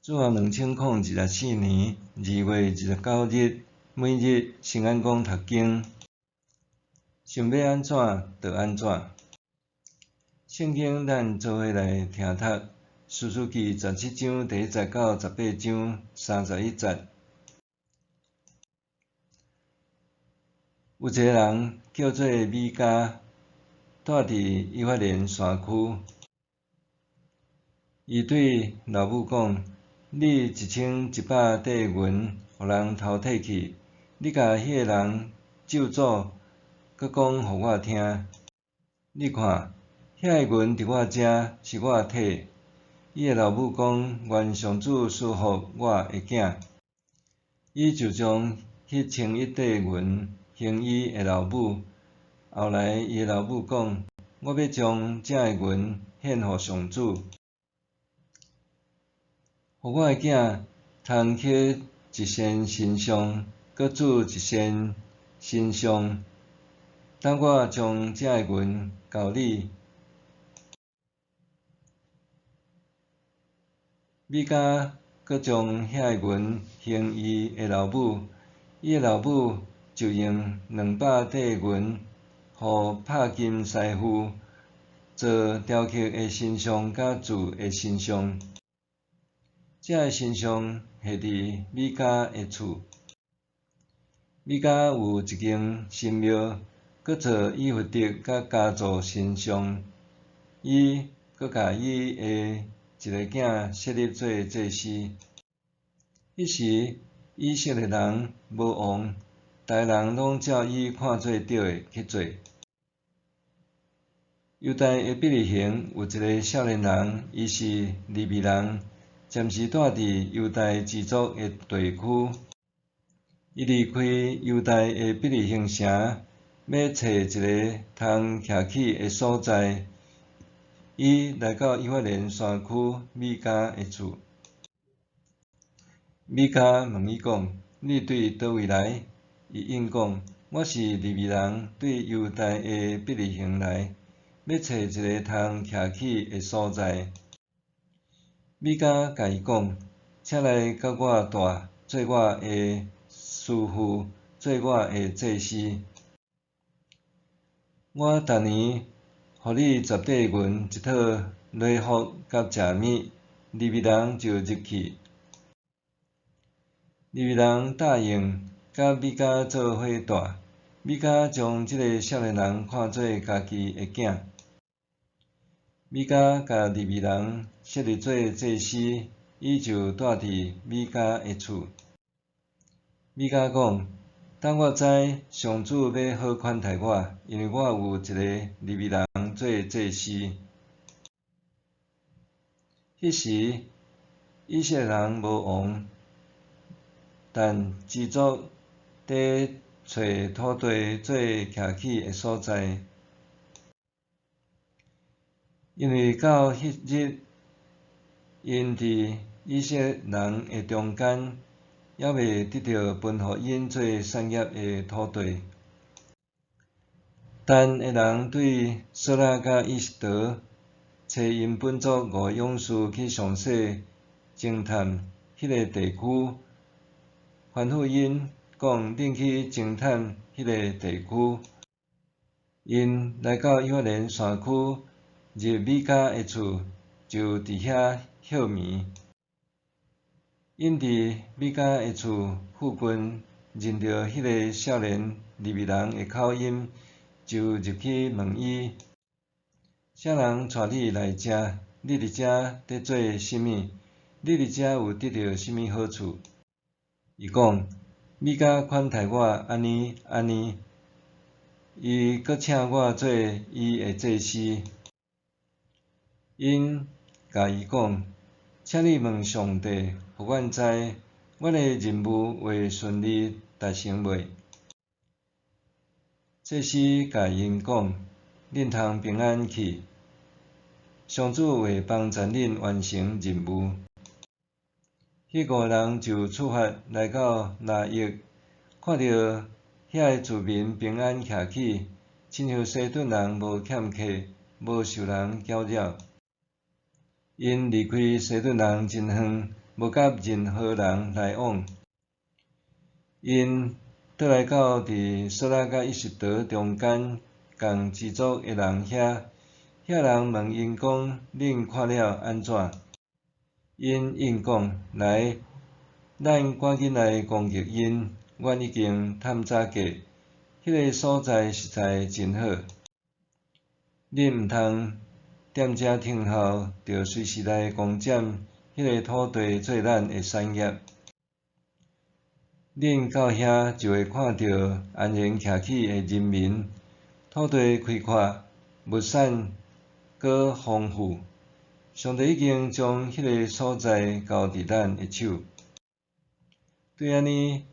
主後2024年2月29日，每日新安講讀經，想欲按怎就按怎。聖經咱做伙來聽讀，士師記17章第1節到18章31節。有一個人叫做米迦，住佇以法蓮山區。伊對老母講：你1100塊銀，予人偷提去，你共彼个人咒詛，閣講予我聽。你看，遐个銀佇我遮，是我提。伊的老母講：願上主賜福我的囝。伊就將彼11塊銀還伊的老母。後來，伊的老母講：我欲將這个銀獻予上主。予我的囝通起一尊神像，閣鑄一尊神像。等我將這个銀交你。米迦閣將遐个銀還伊的老母，伊的老母就用200塊銀，予拍金師傅做雕刻的神像佮鑄的神像。這个神像下佇米迦的厝。米迦有一間神廟，閣做以弗得佮加做神像。伊閣共伊的一个囝設立做祭司。彼時以色列人無王，逐个人攏照伊看做對的去做。猶大的伯利恆有一个少年人，伊是利未人。暫時住佇猶大支族的地區。伊離開猶大的伯利恆城，欲揣一个通徛起的所在。伊來到以法蓮山區米迦的厝。米迦問伊講：你對佗位來？伊應講：我是利未人，對猶大的伯利恆來，欲揣一个通徛起的所在。米迦共伊講：請來佮我蹛，做我的師傅，做我的祭司。我逐年予你10塊銀一套禮服佮食物。利未人就入去。利未人答應佮米迦做伙蹛。米迦將這个少年人看做家己的囝。米迦共利未人設立做祭司，伊就蹛佇米迦的厝。米迦講：等我知上主欲好款待我，因為我有一个利未人做祭司。彼時以色列人無王，但支族佇揣土地做徛起的所在。因為到彼日，𪜶佇以色列人的中間，猶未得著分予𪜶做產業的土地。但的人對瑣拉佮以實陶，差𪜶本族五个勇士去詳細偵探彼个地區，吩咐𪜶講：恁去偵探彼个地區。𪜶來到以法蓮山區，入米迦的厝，就佇遐歇眠。𪜶佇米迦的厝附近認著彼个少年利未人的口音，就入去問伊：啥人帶你來遮？你佇遮佇做啥物？你佇遮有得著啥物好處？伊講：米迦款待我按呢按呢，伊閣請我做伊的祭司。𪜶共伊講：請你問上帝，予阮知，阮的任務會順利達成未？祭司共𪜶講：恁通平安去，上主會幫助恁完成任務。彼五个人就出發來到拉億，看著遐个住民平安徛起，親像西頓人無欠客，無受人攪擾。𪜶離開西頓人真遠，無佮任何人來往。𪜶倒來到佇瑣拉佮以實得中間仝支族的人遐，遐人問𪜶講：恁看了按怎？𪜶應講：來，咱趕緊來攻擊𪜶，阮已經探查過，彼个所在實在真好。恁毋通踮遮等候，著隨時來攻佔彼个土地做咱的產業。恁到遐就會看著安然徛起的人民，土地開闊，物產閣豐富。上帝已經將彼个所在交佇咱的手。對按呢，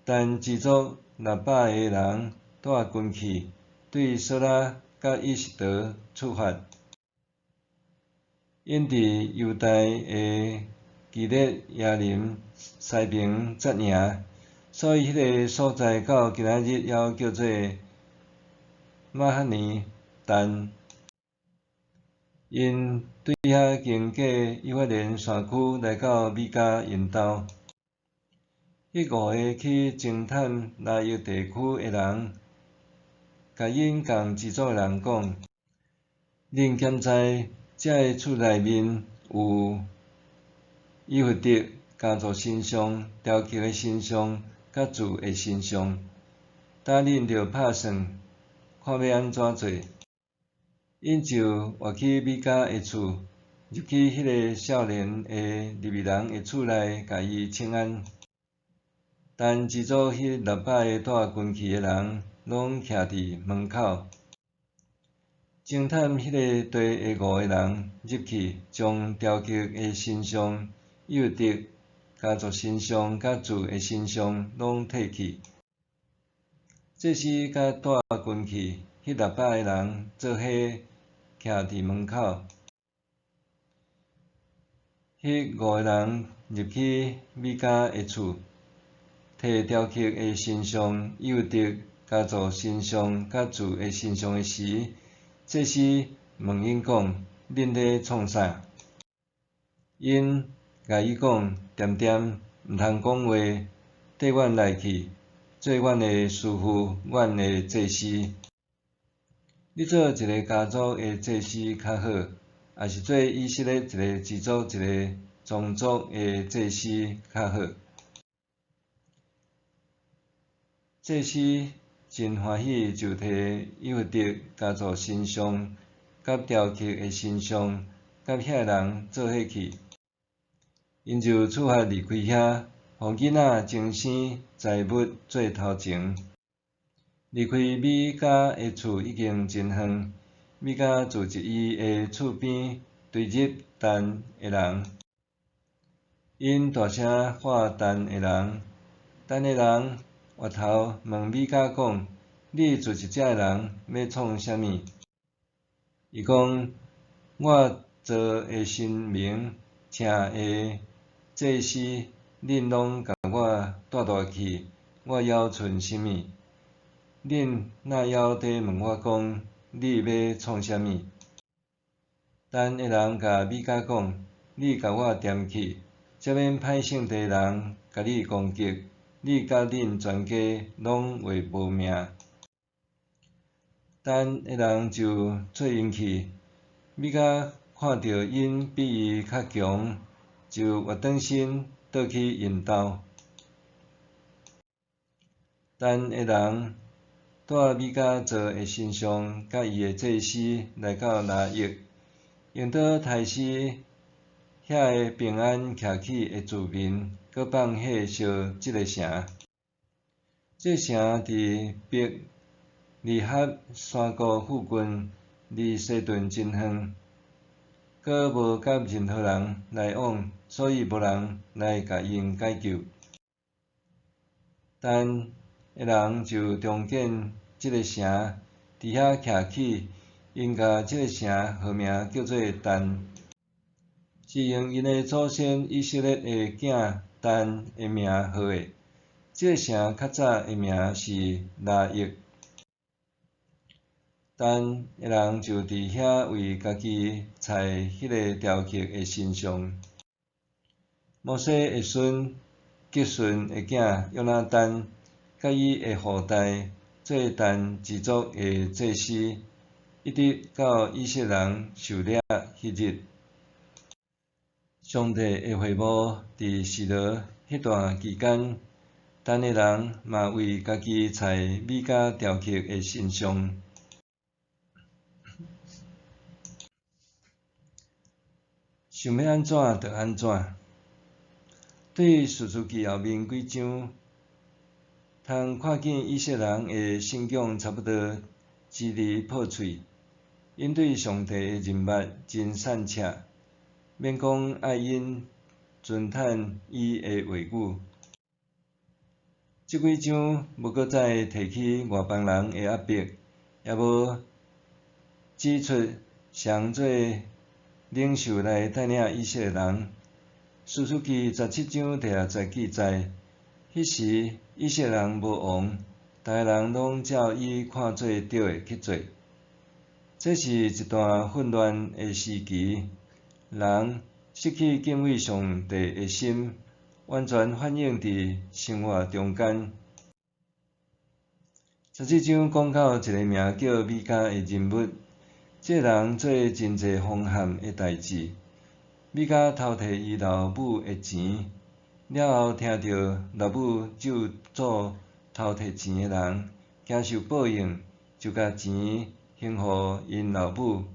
但支族600个人帶軍去，對瑣拉佮以實得出發。𪜶佇猶大的基列耶琳西爿紮營，所以彼个所在到今仔日猶叫做瑪哈尼但。𪜶對遐經過以法蓮山區，來到米迦𪜶兜。彼五个去偵探拉億地區的人，共𪜶仝支族的人講：恁敢知這个厝內面有以弗得家族神像、雕刻的神像、佮鑄的神像？今恁著拍算，看欲按怎做。𪜶就活去米迦的厝，入去彼个少年的利未人的厝內，共伊請安。但支族彼600个帶軍器的人，攏徛佇門口。偵探彼个地的五个人入去，將雕刻的神像、以弗得家族神像、佮鑄的神像攏提去。祭司佮帶軍器彼600个人做伙徛佇門口。彼五个人入去米迦的厝，提雕刻的神像、以弗得家族神像、佮鑄的神像的時，祭司問𪜶講：恁咧創啥？𪜶共伊講：恬恬，毋通講話，綴阮來去，做阮的師傅，阮的祭司。你做一个家族的祭司較好，抑是做以色列一个支族一个宗族的祭司較好？祭司真歡喜，就提以弗得家族神像、佮雕刻的神像，佮遐人做伙去。𪜶就出發離開遐，予囡仔爭生財物做頭前。離開米迦的厝已經真遠，米迦住佇伊的厝邊，追入但的人。𪜶大聲喊但的人，但的人回頭問米迦講：你聚集遮的人欲創啥物？伊講：我做的神明請的祭司，恁攏共我帶帶去，我猶賰啥物？恁若猶佇問我講，你欲創啥物？但的人共米迦講：你共我踮去，才免歹性地人共你攻擊，你佮恁全家攏會無命。但的人就做𪜶去，米迦看著𪜶比伊較強，就倚轉身倒去𪜶兜。但的人帶米迦做的神像佮伊的祭司來到拉億，用刀刣死遐个平安徛起的住民，閣放火燒這个城。這城佇伯利合山谷附近，離西頓真遠，閣無佮任何人來往，所以無人來共𪜶解救。但的人就重建這个城，佇遐徛起，𪜶共這个城號名叫做但，是用𪜶的祖先以色列的囝但的名號的。這个城較早的名是拉億。但的人就佇遐為家己裁彼个雕刻的神像。摩西的孙革顺的囝约拿单，佮伊的后代做但支族的祭司，一直到以色列人受掠彼日。上帝的会幕佇示罗彼段期间，但的人嘛為家己裁米迦雕刻的神像。想欲按怎就按怎。對士師記後面幾章，通看見以色列人的信仰差不多支離破碎，𪜶對上帝的認捌真散赤，免講愛𪜶遵趁伊的話語。這幾章無閣再提起外邦人的壓迫，也無指出誰做領袖來帶領以色列人。士師記17章第6節記載，彼時以色列人無王，逐个人攏照伊看做對的去做。這是一段混亂的時期，人失去敬畏上帝的心，完全反映佇生活中間。17章講到一个名叫米迦的人物，這个人做真濟荒讖的代誌。米迦偷提伊老母的錢，了後聽著老母咒詛偷提錢的人，驚受報應，就共錢還予𪜶老母。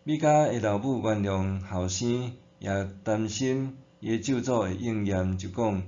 米迦的老母原諒後生，也擔心伊的咒詛會應驗，就講：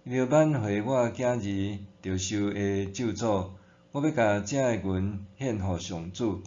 為著挽回我囝兒著受的咒詛，我欲共這个銀獻予上主。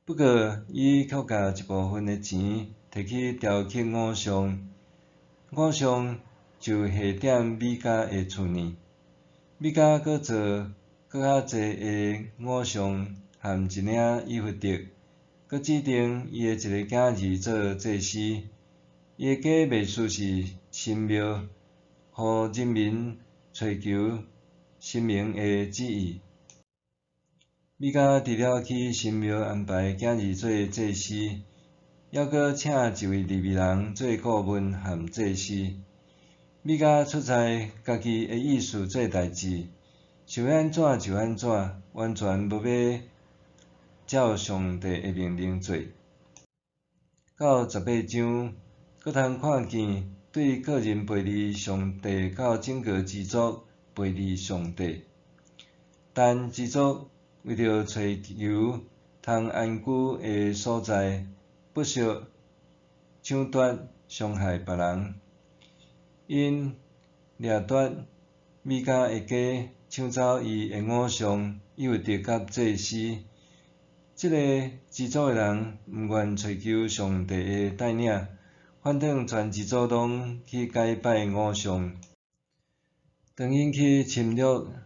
不過，伊卻共一部分的錢提去雕刻偶像，偶像就下踮米迦的厝內。米迦閣做閣較濟的偶像和一領以弗得，閣指定伊的一个囝兒做祭司。伊的家袂輸是神廟，予人民揣求神明的旨意。米迦除了去神廟安排囝兒做祭司，猶閣請一位利未人做顧問和祭司。米迦出在家己的意思做代誌，想欲按怎就按怎，完全無欲照上帝的命令做。到18章，閣通看見對個人背離上帝到整個支族背離上帝。但支族為著揣求通安居的所在，不惜搶奪、傷害別人。𪜶掠奪米迦的家，搶走伊的偶像，以弗得佮祭司。這个支族的人毋願揣求上帝的帶領，反轉全支族攏去改拜偶像。當𪜶去侵略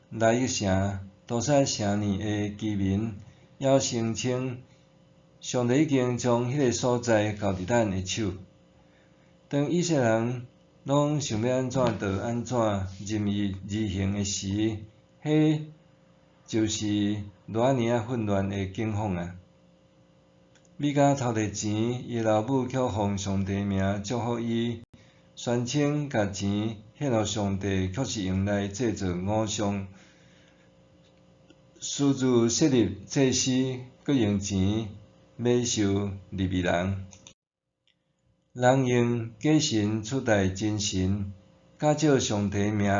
拉億城，屠殺城內的居民，猶聲稱上帝已經將彼个所在交佇咱的手。當以色列人攏想欲按怎就按怎任意而行的時，彼就是偌爾仔混亂的景況啊！米迦偷提錢，伊老母卻奉上帝名祝福伊，宣稱共錢獻予上帝，卻是用來製造偶像。私自設立祭司，閣用錢買受利未人。人用假神取代真神，假借上帝名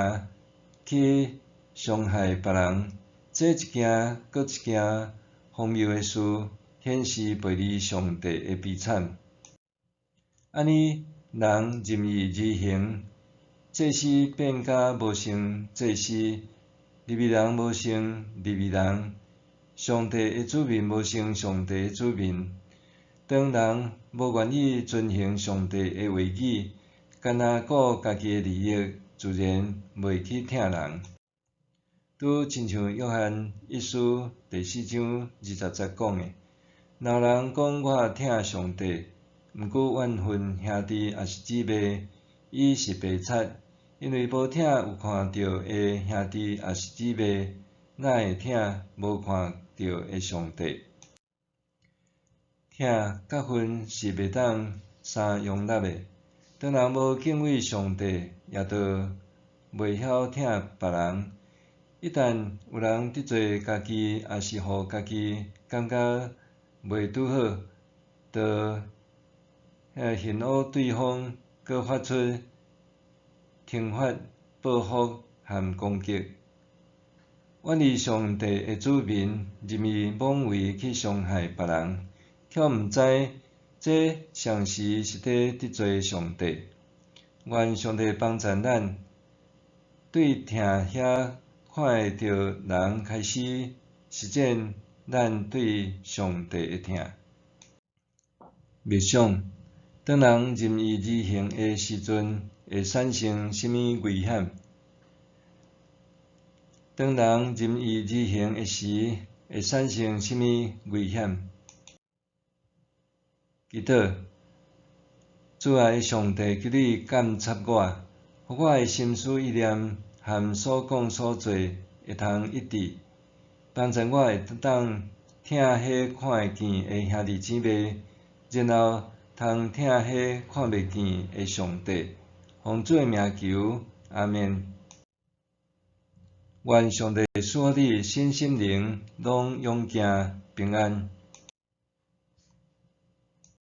去傷害別人，這一件閣一件荒謬的事，顯示背離上帝的悲慘。按呢，人任意而行，祭司變甲無成祭司，利未人無成利未人，上帝的子民無成上帝的子民。當人無願意遵行上帝的話語，干焦顧家己的利益，自然袂去疼人。拄親像約翰一書第4章20節講的：若有人講我疼上帝，毋過怨恨兄弟抑是姊妹，伊是白賊，因為無疼有看著的兄弟抑是姊妹，哪會疼無看著的上帝？疼佮恨是袂當相容納的。當人無敬畏上帝，也就袂曉疼別人。一旦有人得罪家己，抑是予家己感覺袂拄好，就恨惡對方，閣發出懲罰、報復和攻擊。遠離上帝的子民，任意妄為去傷害別人，卻毋知這常時是佇得罪上帝。願上帝幫助咱，對疼遐看會著人開始實踐咱對上帝的疼。默想，當人任意而行的時陣，會產生啥物危險？當人任意而行的時，會產生啥物危險？祈禱，主愛的上帝，求你鑒察我，予我的心思意念和所講所做會通一致，幫助我會當疼彼看會見的兄弟姊妹，然後通疼彼看袂見的上帝。奉主的名求，阿們。願上帝賜予你身心靈攏勇健平安。